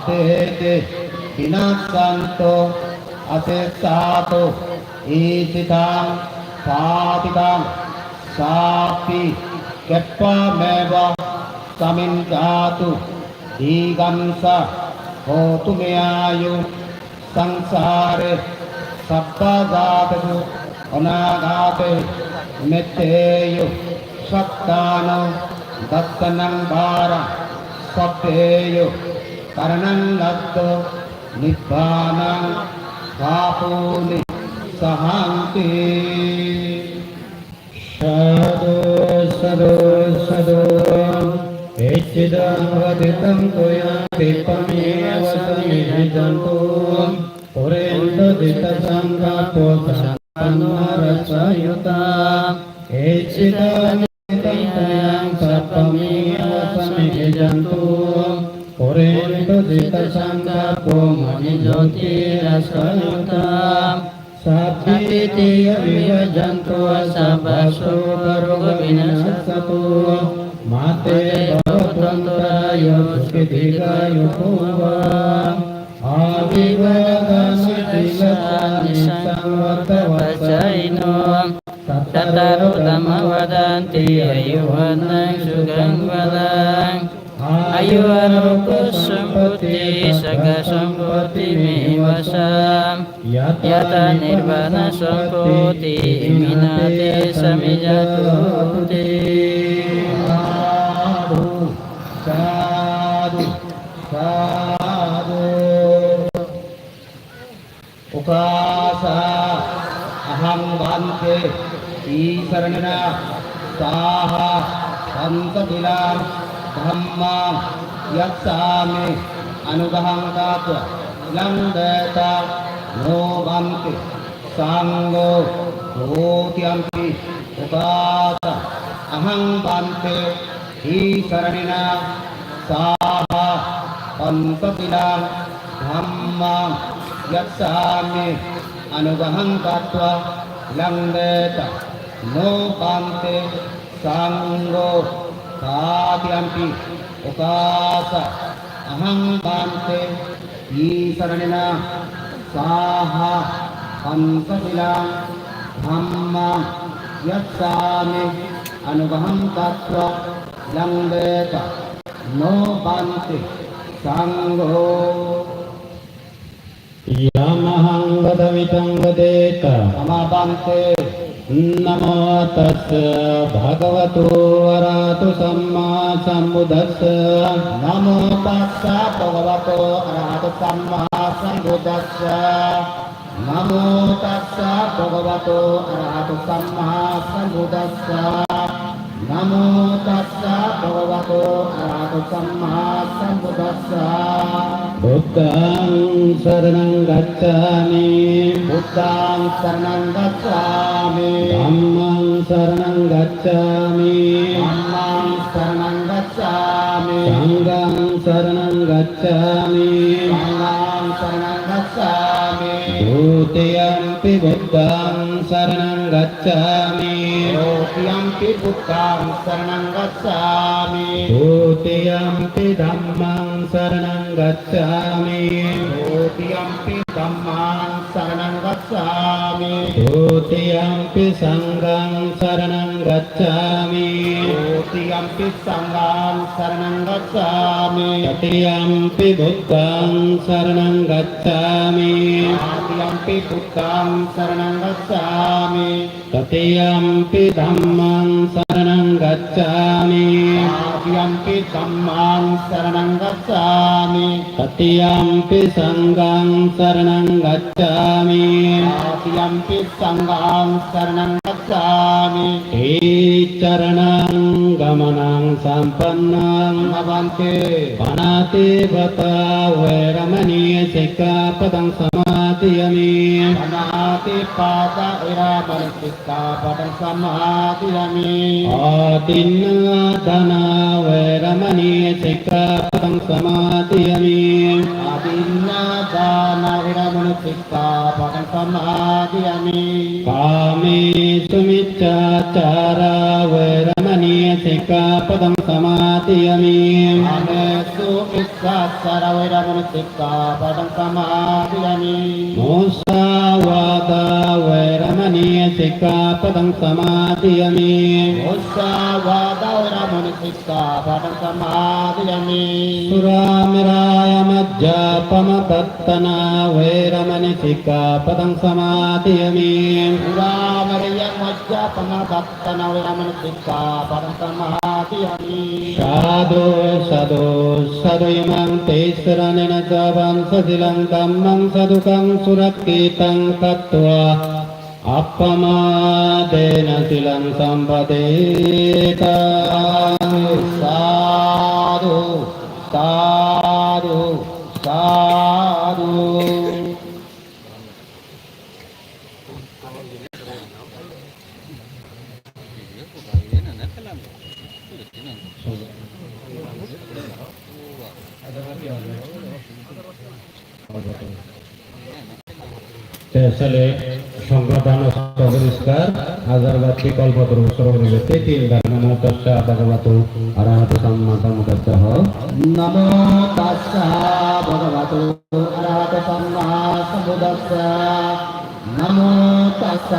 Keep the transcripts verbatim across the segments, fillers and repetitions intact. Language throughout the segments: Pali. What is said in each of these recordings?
Te te vinassantu asesātu, icchitaṃ patthitaṃ sāpi kheppameva samijjhatu. Dīghaṃ sa hotu me āyu saṃsāre sabbadhātesu anāgate. Metteyyu sattānu dassanaṃ balaṃ sabbeyu karaṇaṃ laddhu nibbānaṃ kāpūni sahanti. Sādhu, sādhu, sādhu. Icchitaṃ patthitaṃ tumhaṃ khippameva samijjhatu. Pūrentu cittasaṅkappo saṅkuddho manorathayuttā. Icchitaṃ patthitaṃ tumhaṃ khippameva samijjhatu. Pūrentu cittasaṅkappo maṇi jotirathayuttā. Sabbītiyo vivajjantu sabbarogavinassantu. Mā te bhavatvantarāyo sukhī dīghāyuko bhava. Abhivādanasīlissa niccaṃ vuḍḍhāpacāyino. Cattāro dhammā vaḍḍhanti āyu vaṇṇo sukhaṃ balaṃ. Āyu ārogya sampatti sagga sampatti mevaca. Yatā nibbāna sampatti iminā te samijjhatūti. Sādhu, sādhu, sādhu. Ukāsa ahaṃ bhante tisaraṇena saha pañcasīlaṃ dhammaṃ yācāmi anuggaham katvā laṅketa no bhante saṅgho. Dutiyampi ukāsa ahaṃ bhante tisaraṇena saha pañcasīlaṃ dhammaṃ yācāmi anuggaham katvā laṅketa no bhante saṅgho. Tatiyampi ukāsa ahaṃ bhante tisaraṇena saha pañcasīlaṃ dhammaṃ yācāmi anuggaham katvā laṅketa no bhante saṅgho. Yamahaṃ vadāmi taṃ vadetha. Āma bhante. Namo tassa bhagavato arahato sammāsambuddhassa. Namo tassa bhagavato arahato sammāsambuddhassa. Namo tassa bhagavato arahato sammāsambuddhassa. Namo tassa bhagavato arahato sammāsambuddhassa. Buddhaṃ saraṇaṃ gacchāmi. Buddhaṃ saraṇaṃ gacchāmi. Dhammaṃ saraṇaṃ gacchāmi. Dhammaṃ saraṇaṃ gacchāmi. Saṅghaṃ saraṇaṃ gacchāmi. Saṅghaṃ saraṇaṃ gacchāmi. Dutiyampi buddhaṃ saraṇaṃ gacchāmi. Dutiyampi buddhaṃ saraṇaṃ gacchāmi. Dutiyampi dhammaṃ saraṇaṃ gacchāmi. Dutiyampi dhammaṃ saraṇaṃ gacchāmi. Dutiyampi saṅghaṃ saraṇaṃ gacchāmi. Dutiyampi saṅghaṃ saraṇaṃ gacchāmi. Tatiyampi buddhaṃ saraṇaṃ gacchāmi. Tatiyampi buddhaṃ saraṇaṃ gacchāmi. Tatiyampi dhammaṃ saraṇaṃ gacchāmi. Tatiyampi dhammaṃ saraṇaṃ gacchāmi. Tatiyampi saṅghaṃ saraṇaṃ gacchāmi. Tatiyampi saṅghaṃ saraṇaṃ gacchāmi. Ticaraṇagamanaṃ sampannaṃ. Āma bhante. Pāṇātipātā veramaṇī sikkhāpadaṃ samādiyāmi. Pāṇātipātā veramaṇī sikkhāpadaṃ samādiyāmi. Adinnādānā veramaṇī sikkhāpadaṃ samādiyāmi. Adinnādānā veramaṇī sikkhāpadaṃ samādiyāmi. Kāmesu micchācārā veramaṇī sikkhāpadaṃ samādiyāmi. Kāmesu micchā Micchācārā veramaṇī sikkhāpadaṃ samādiyāmi. Musāvādā veramaṇī sikkhāpadaṃ samādiyāmi. Musāvādā veramaṇī sikkhāpadaṃ samādiyāmi. Surāmerayamajjapamādaṭṭhānā veramaṇī sikkhāpadaṃ samādiyāmi. Surāmerayamajjapamādaṭṭhānā veramaṇī sikkhāpadaṃ samādiyāmi. Sādhu, sādhu, sādhu. Imaṃ tisaraṇena saha pañcasīlaṃ dhammaṃ sādhukaṃ surakkhitaṃ katvā appamādena sīlaṃ sampadetha. Sādhu, sādhu, sādhu. শেষে সংঘদান, অস্ত্র পরিষ্কার, আগরবাতি, কল্পতরু, শ্রবণাবৃত্তি তিনবার। নমো তস্য ভগবতো অরহতো সম্মা সম্বুদ্ধস্য। নমো তস্য ভগবতো অরহতো সম্মা সম্বুদ্ধস্য। নমো তস্য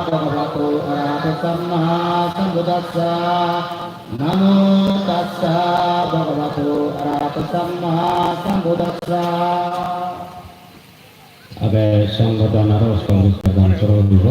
ভগবতো অরহতো সম্মা সম্বুদ্ধস্য। নমো তস্য ভগবতো অরহতো সম্মা সম্বুদ্ধস্য। আগে সংঘদান আর অস্ত্র পরিষ্কার দান করা হইল।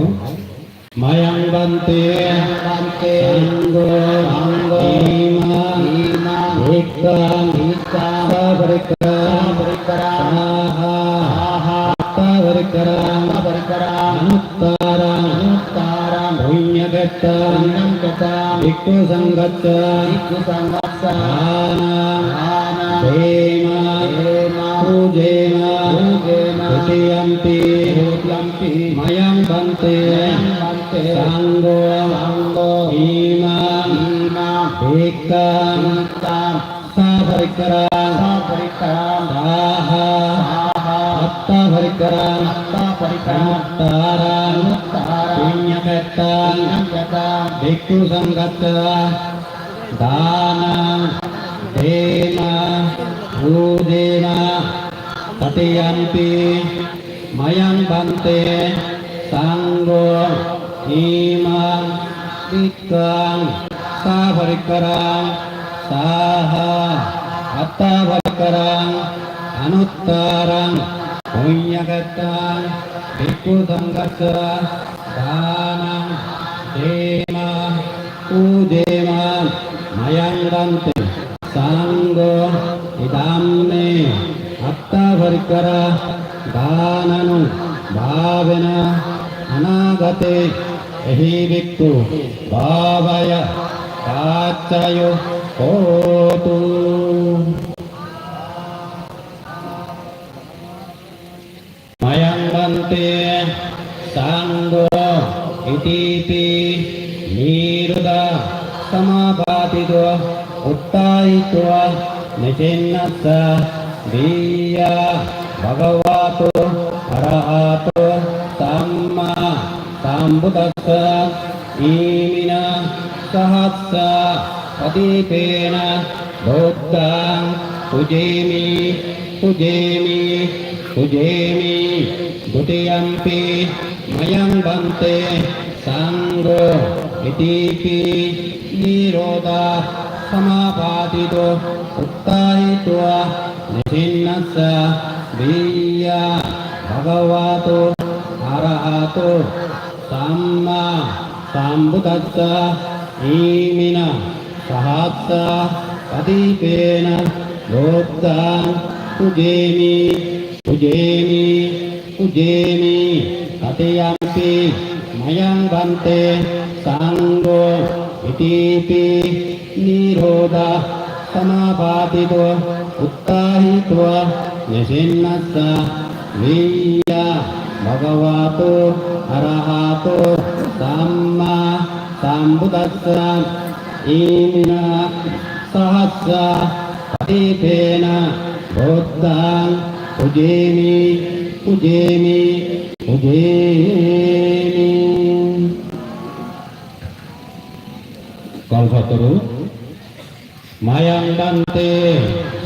মায়াং ভন্তে, মায়াং ভন্তে, সাঙ্ঘো, সাঙ্ঘো, ইমাং, ইমাং, ভিক্ষাং, ভিক্ষাং, সপরিক্করাং, সপরিক্করাং, সাহা, সাহা, অট্টাপরিক্করাং, অট্টাপরিক্করাং, অনুত্তরাং, অনুত্তরাং, পুণ্যক্ষেত্রাং, পুণ্যক্ষেত্রাং, ভিক্ষুসঙ্ঘস্য, ভিক্ষুসঙ্ঘস্য, দানাং, দানাং, দেমা, দেমা, পূজেমা, পূজেমা, তুতিয়ম্পি, তুতিয়ম্পি, মায়াং ভন্তে, মায়াং ভন্তে, সাঙ্ঘো, সাঙ্ঘো, ইমাং, ইমাং, ভিক্ষাং, ভিক্ষাং, সপরিক্করাং, সপরিক্করাং, সাহা, সাহা, অট্টাপরিক্করাং, অট্টাপরিক্করাং, অনুত্তরাং, অনুত্তরাং, পুণ্যক্ষেত্রাং, পুণ্যক্ষেত্রাং, ভিক্ষুসঙ্ঘস্য, দানাং, দেমা, পূজেমা, তুতিয়ম্পি, মায়াং ভন্তে, সাঙ্ঘো, ইমাং, ভিক্ষাং, সপরিক্করাং, সাহা, অট্টাপরিক্করাং, অনুত্তরাং, পুণ্যক্ষেত্রাং, ভিক্ষুসঙ্ঘস্য, দানাং, দেমা, পূজেমা, মায়াং ভন্তে, সাঙ্ঘো, ইদং মে, অট্টাপরিক্করা, দানানুভাবেন, অনাগতে, ehi bhikkhu, bhāvāya, paccayo, hotu. Mayaṃ bhante saṅgho itipi nirodhasamāpattito uttāhito nisinnassa viya bhagavato arahato sammāsambuddhassa imena sahassadīpena buddhaṃ pūjemi, pūjemi, pūjemi. Dutiyampi mayaṃ bhante saṅgho itipi nirodhasamāpattito uttāhito nisinnassa viya bhagavato arahato sammāsambuddhassa imena sahassadīpena buddhaṃ pūjemi, pūjemi, pūjemi. Tatiyampi mayaṃ bhante saṅgho itipi nirodhasamāpattito uttāhito nisinnassa viya bhagavato arahato sammāsambuddhassa imena sahassadīpena buddhaṃ pūjemi, pūjemi, pūjemi. Kalpataru. Mayaṃ bhante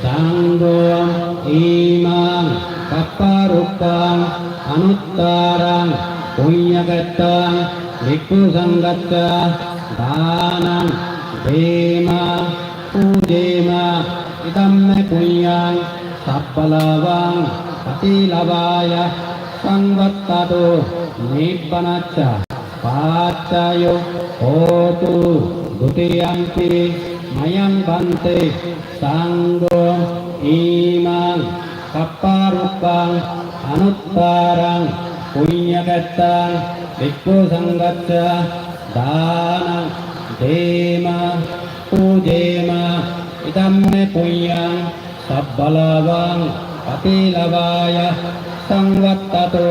Saṅgho imaṃ kappārukkhaṃ anuttaraṃ puññakkhettaṃ bhikkhusaṅghassa dānaṃ dema pūjema. Idaṃ me puññaṃ sabbalāvaṃ paṭilabhāya saṃvattatu nibbānassa paccayo hotu. Dutiyampi mayaṃ bhante saṅgho imaṃ kappārukkhaṃ anuttaraṃ puññakkhettaṃ bhikkhusaṅghassa dānaṃ dema pūjema. Idaṃ me puññaṃ sabbalāvaṃ paṭilabhāya saṃvattatu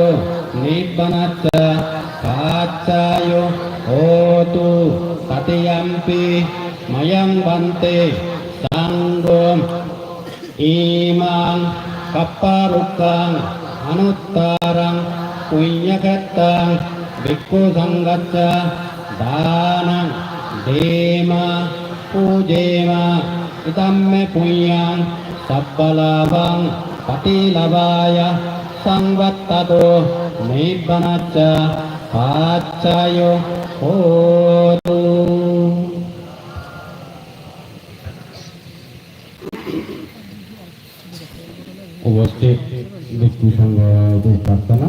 nibbānassa paccayo hotu. Tatiyampi mayaṃ bhante saṅgho imaṃ kappārukkhaṃ anuttaraṃ puññakkhettaṃ bhikkhusaṅghassa dānaṃ dema pūjema. Idaṃ me puññaṃ sabbalāvaṃ paṭilabhāya saṃvattatu nibbānassa paccayo hotu. Upasthit bhikkhu saṅgho, prarthana